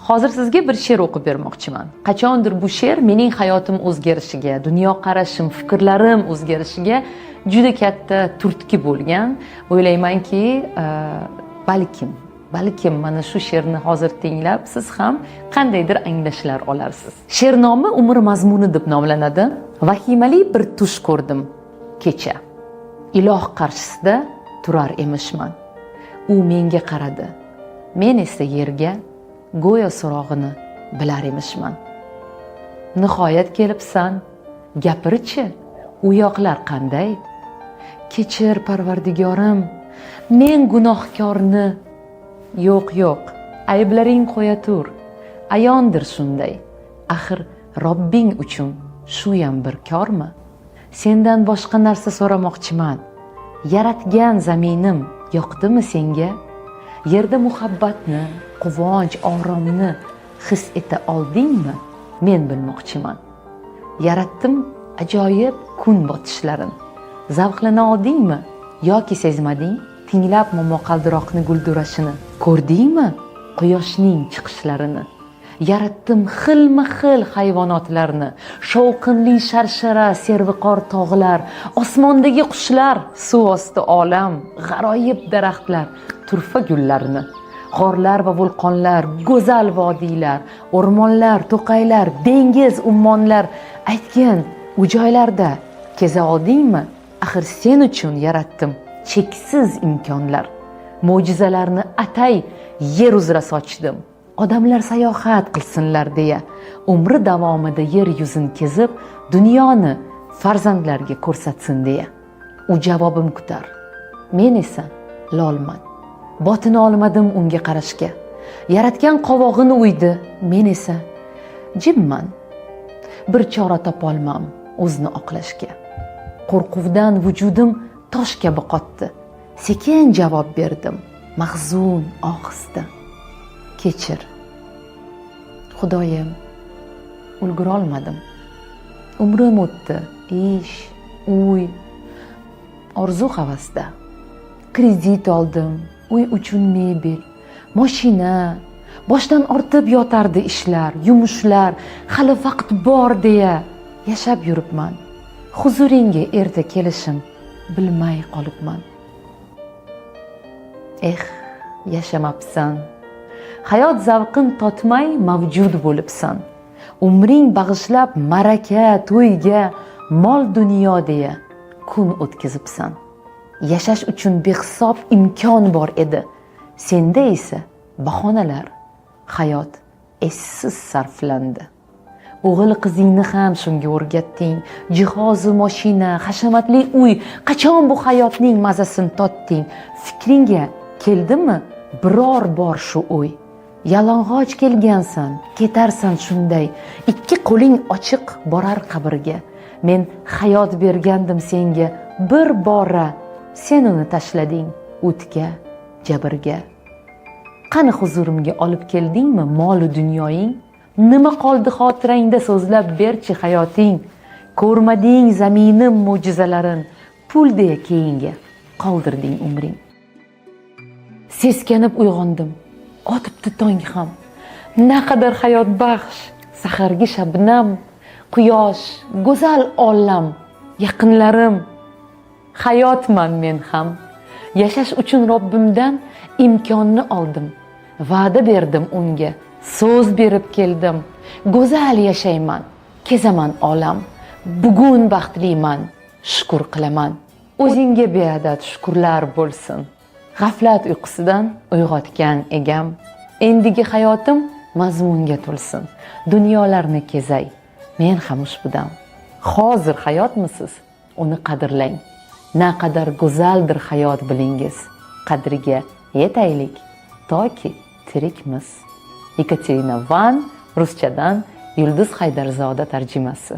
Hozir sizga bir she'r o'qib bermoqchiman. Qachondir bu she'r mening hayotim o'zgarishiga, dunyoqarashim, fikrlarim o'zgarishiga juda katta turtki bo'lgan. O'ylaymanki, balkim mana shu she'rni hozir tinglab siz ham qandaydir anglashlar olarsiz. She'r nomi "Umr mazmuni" deb nomlanadi. Vahimali bir tush ko'rdim kecha. Iloh qarshisida turar emishman. U menga qaradi. Men esa yerga, go'yo so'rog'ini bilar emishman. "Nihoyat kelibsan, gapirchi, u yoqlar qanday?" "Kechir, Parvardigorim, men gunohkorni." "Yo'q, yo'q, ayblaring qo'ya tur. Ayondir shunday. Axir Robbing uchun shuyam bir kormi? Sendan boshqa narsa so'ramoqchiman. Yaratgan zaminim yoqdimi senga? Yerda muhabbatni, quvonch, oromni his eta oldingmi? Men bilmoqchiman. Yaratdim ajoyib kun botishlarin. Zavqlana oldingmi yoki sezmading? Tinglab momaqaldiroqni guldurashini, ko'rdingmi quyoshning chiqishlarini? Yaratdim xilma xil hayvonotlarni, shovqinli sharshara, serviqor tog'lar, osmondagi qushlar, suv osti olam, g'aroyib daraxtlar, turfa gullarni, g'orlar va vulqonlar, go'zal vodiylar, o'rmonlar, to'qaylar, dengiz, ummonlar. Aytgin, u joylarda keza oldingmi? Axir sen uchun yaratdim cheksiz imkonlar. Mo'jizalarni atay yer uzra sochdim, odamlar sayohat qilsinlar deya, umri davomida yer yuzini kezib, dunyoni farzandlarga ko'rsatsin deya. U javobim kutar, men esa lolman, botina olmadim unga qarashga. Yaratgan qovog'ini uydi, men esa jimman, bir chora topolmam o'zini oqlashga. Qo'rquvdan vujudim tosh kabi qotdi. Sekin javob berdim mahzun ohista: "Kechir, Xudoyim, ulgurolmadim. Umrim o'tdi ish, uy, orzu havasda. Kredit oldim uy uchun, mebel, moshina. Boshdan ortib yotardi ishlar, yumushlar. Hali vaqt bor deya yashab yuribman. Huzuringga erta kelishim bilmay qolibman. Eh, yashamabsan, hayot zavqin totmay mavjud bo'libsan. Umring bag'ishlab ma'raka, to'yga, mol dunyo deya kun o'tkazibsan. Yashash uchun behisob imkon bor edi, senda esa bahonalar. Hayot essiz sarflandi. O'g'il qizingni ham shunga o'rgatding. Jihozu moshina, hashamatli uy. Qachon bu hayotning mazasini totding? Fikringga keldimi biror bor shu o'y? Yalang'och kelgansan, ketarsan shunday, ikki qo'ling ochiq borar qabrga. Men hayot bergandim senga bir bora, sen uni tashlading o'tga, jabrga. Qani, huzurimga olib keldingmi molu dunyoying? Nima qoldi xotirangda, so'zlab berchi hayoting? Ko'rmading zaminim mo'jizalarin, pul deya keyinga qoldirding umring." Seskanib uyg'ondim. Otibdi tong ham. Naqadar hayot baxsh sahargi shabnam, quyosh, go'zal olam, yaqinlarim. Hayotman men ham. Yashash uchun Robbimdan imkonni oldim, va'da berdim unga, so'z berib keldim: go'zal yashayman, kezaman olam. Bugun baxtliman, shukur qilaman. O'zingga beadad shukurlar bo'lsin, g'aflat uyqusidan uyg'otgan Egam. Endigi hayotim mazmunga to'lsin, dunyolarni kezay men ham ushbu dam. Hozir hayotmisiz, uni qadrlang. Naqadar go'zaldir hayot, bilingiz. Qadriga yetaylik toki tirikmiz. Yekaterina Van, ruschadan Yulduz Haydarzoda tarjimasi.